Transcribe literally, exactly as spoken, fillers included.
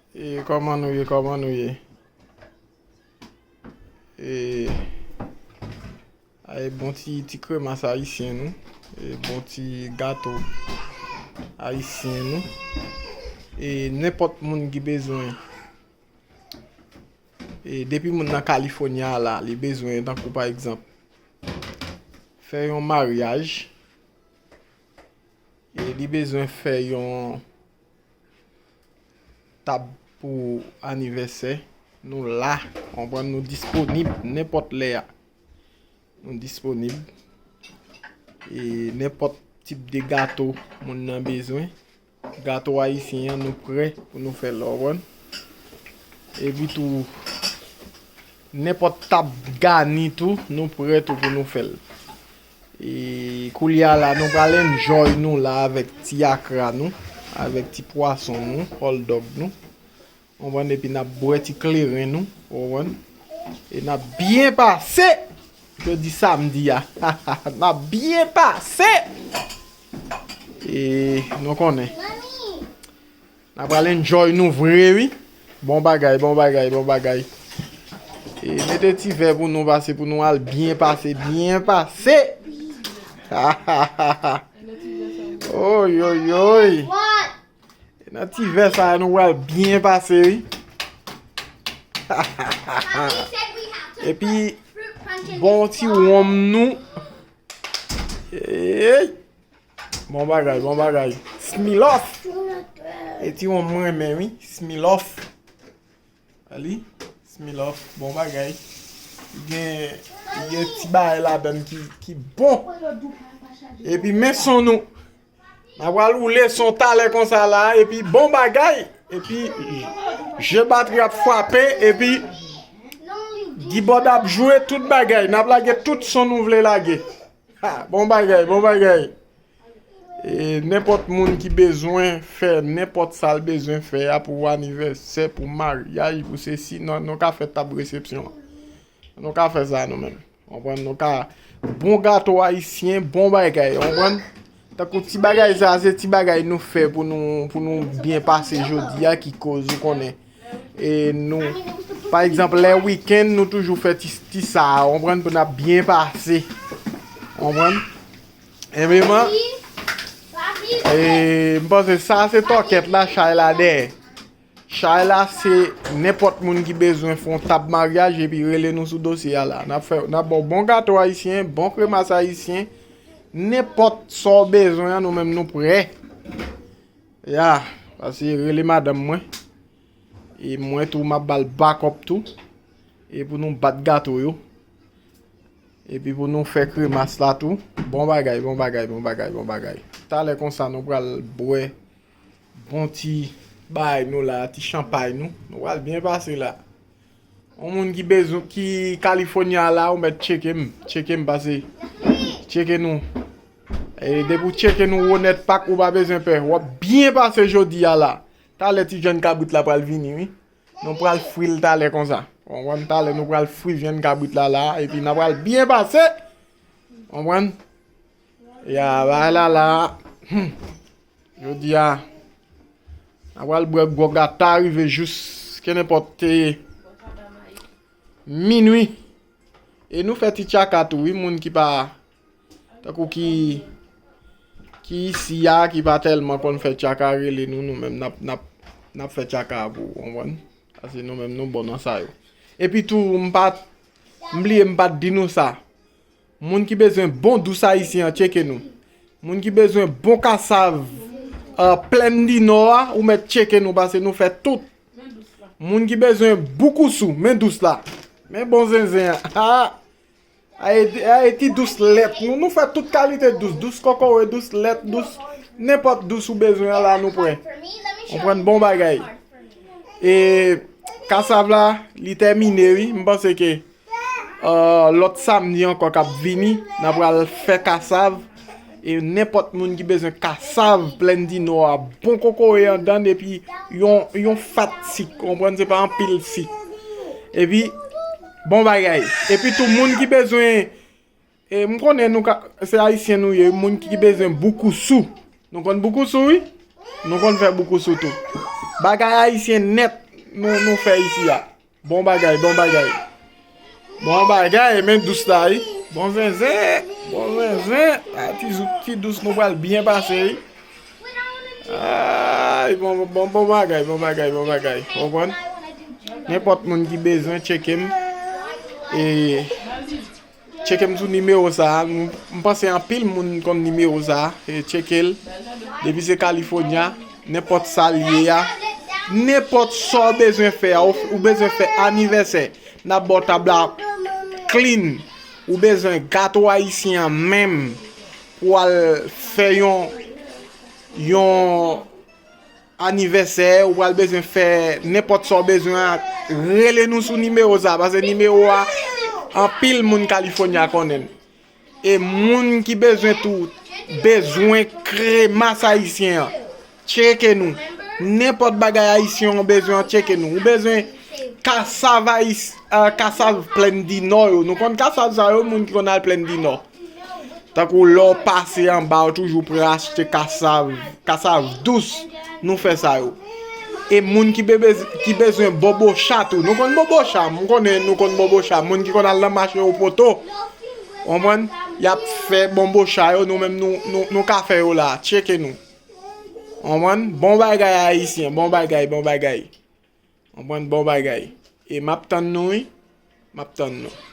E kòman nou ye, kòman nou ye? E, ay, bon ti, ti kremas ayisyen nou, e, bon ti gato ayisyen nou, e, nenpòt moun ki bezwen, e, depi moun nan California la, li bezwen, tankou pa egzanp, fè yon maryaj, e, li bezwen fè yon tab pou anivèsè, nou la, konprann, nou disponib nenpòt lè a. Nou disponib. E nenpòt tip de gato moun nan bezwen. Gato ayisyen an, nou prè pou nou fè l, w konprann? Epi tou, nenpòt tab gani tou, nou prè tou pou nou fè l. E koulye a la, nou pral enjoy nou la avèk ti akra nou, avèk ti pwason nou, hòldòg nou. Konprann, epi n ap bwè ti kleren nou, konprann. E n ap byen pase jodi samdi a. N ap byen pase. E nou konnen. N ap pral enjoy nou vre, wi. Bon bagay, bon bagay, bon bagay. E mete ti vè pou nou pase, pou nou al byen pase, byen pase. Oy, oy, oy. E nan ti vè sa a, nou pral byen pase, wi. Epi, bon ti wonm nou. Ey! Bon bagay, bon bagay. Smirnoff. E ti wonm mwen renmen, wi. Smirnoff. Ali, Smirnoff, bon bagay. Li gen, li gen ti bagay ladan ki, ki bon. Epi men son nou. N a pral woule son talè konsa la, epi bon bagay. Epi je batri ap frape, epi Gibòd ap jwe tout bagay. N ap lage tout son nou vle lage. Ha, bon bagay, bon bagay. E nenpòt moun ki bezwen fè nenpòt sa l bezwen fè a pou anivèsè, pou maryaj, pou sesi, nou, nou ka fè tab resepsyon an. Nou ka fè sa nou menm. Konprann? Nou ka bon gato ayisyen, bon bagay. Konprann? Tankou ti bagay sa, se ti bagay nou fè pou nou, pou nou byen pase jodi a, ki koz ou konnen. E nou, pa egzanp, lè wikenn, nou toujou fè ti, ti sa, konprann, pou n ap byen pase. Konprann? Enben, man, e, m panse sa se tòkèt la, chay la dèyè. Chay la, se nenpòt moun ki bezwen fè yon tab maryaj, epi rele nou sou dosye a la. N ap fè, n ap ba w bon gato ayisyen, bon kremas ayisyen, nenpòt sa w bezwen an, nou menm nou prè. Ya, pase rele madanm mwen. E mwen tou, m ap ba l bakòp tou. E pou nou bat gato yo. Epi pou nou fè kremas la tou. Bon bagay, bon bagay, bon bagay, bon bagay. Talè konsa, nou pral bwè bon ti bagay nou la, ti chanpay nou. Nou pral byen pase la. Yon moun ki bezwen, ki California la, ou mèt tcheke m. Tcheke m pase. Tcheke nou. E depi w tcheke nou Wonèt Pak, ou pa bezwen pè. W ap byen pase jodi a la. Talè ti jèn kabrit la pral vini, wi. Nou pral fri l talè konsa. Konprann? Talè nou pral fri jèn kabrit la la, epi n a pral byen pase. Konprann? Ya, bagay la la. Hmm. Jodi a, n a pral bwè gwòg ata rive jis kenenpòt, eh, minwi. E nou fè ti tchaka tou, wi, moun ki pa, tankou ki, ki isi a, ki pa tèlman konn fè tchaka, rele nou, nou menm, n ap, n ap, n ap fè tchaka pou ou, konprann? Paske nou menm, nou bon nan sa yo. Epi tou, m pa, m bliye, m pa t di nou sa. Moun ki bezwen bon dous ayisyen an, tcheke nou. Moun ki bezwen bon kasav, euh, Plèn di Nò a, ou mèt tcheke nou, paske nou fè tout. Moun ki bezwen boukoussou, men dous la. Men bon zenzen an. Ha! Ay, ay, ti dous lèt. Nou, nou fè tout kalite dous. Dous kokoye, dous lèt, dous, nenpòt dous ou bezwen an la, nou prè. Konprann? Bon bagay. E kasav la, li tèmine, wi. M panse ke, euh, lòt samdi ankò k ap vini, n a pral fè kasav. E nenpòt moun ki bezwen kasav Plèn di Nò a, bon kokoye anndan, epi yon, yon fat sik, konprann, se pa anpil sik. Epi, bon bagay. Epi tou, moun ki bezwen, e m konnen nou ka, se ayisyen nou ye, moun ki bezwen boukoussou. Nou konn boukoussou, wi? Nou konn fè boukoussou tou. Bagay ayisyen nèt nou, nou fè isi a. Bon bagay, bon bagay. Bon bagay, men dous la, wi. Bon zenzen, bon zenzen. A, ti, ti dous nou pral byen pase, wi. Ay, bon, bon, bon bagay, bon bagay, bon bagay. Konprann? Nenpòt moun ki bezwen, tcheke m. E tcheke m sou nimewo sa a. M, m panse anpil moun konn nimewo sa a. E tcheke l. Depi se California, nenpòt sa l ye a. Nenpòt sa w bezwen fè a, ou, ou bezwen fè anivèsè. N ap ba w tab la clean. Ou bezwen gato ayisyen an menm pou al fè yon, yon anivèsè, ou pral bezwen fè nenpòt sa w bezwen an, rele nou sou nimewo sa, paske nimewo a, anpil moun California konnen l. E moun ki bezwen tou, bezwen kremas ayisyen an, tcheke nou. Nenpòt bagay ayisyen an bezwen an, tcheke nou. Ou bezwen kasav ayis-, ah, kasav Plèn di Nò yo. Nou konn kasav sa yo, moun ki konn al Plèn di Nò. Tankou lè w pase anba, w toujou pran achte kasav, kasav dous, nou fè sa yo. E moun ki bebe, ki bezwen bobocha tou. Nou konn bobocha, m konnen nou konn bobocha. Moun ki konn al nan mache yo poto, konprann? Y ap fè bonbocha yo, nou menm nou, nou, nou ka fè yo la. Tcheke nou. Konprann? Bon bagay ayisyen, bon bagay, bon bagay. Konprann? Bon bagay. E m ap tann nou, wi. M ap tann nou.